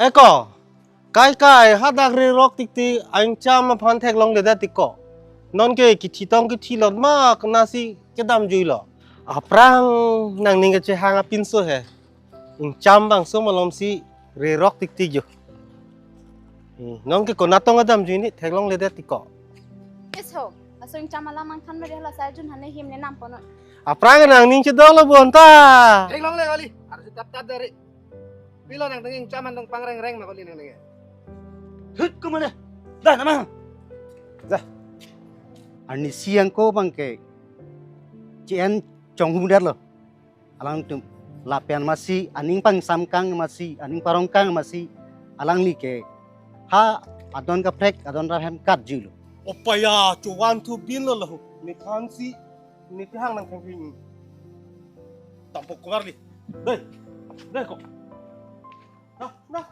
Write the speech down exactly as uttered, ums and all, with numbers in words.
Ko, kaikai hadak rerok tiktik ingcham aphan theklongledet ti ko. Nonke kithi tong kithi lot ma konatsi kedamjuilo. Aphrang nangning kechehang apinso he. Ingcham bangso malomsi rerok tiktik jo. Hmm, nonke konat tong kedamjui ni theklongledet ti ko. Eso, laso ingcham alam angthan mari hala sai jun hane him ne nam pono. Aphrang nangning chedolo bonta. Theklongle kali, arju tap tap dari. Pilo nangning ingcham antong pangreng reng ma kali nangning. Hut kumane. Dah nama. Dah. Arnisi angko bangke. Cien chonghum der lo. Alangtum lapen masi aning pangsamkang masi aning parongkang masi alangli ke ha adon kaprek adon rarhem katjuilo. Opaya chuan thu bin lo lahu. Ni thansi ni tihang nang thengpi ni. Tampok kumar li. Dei. Dei ko. Nah, nah.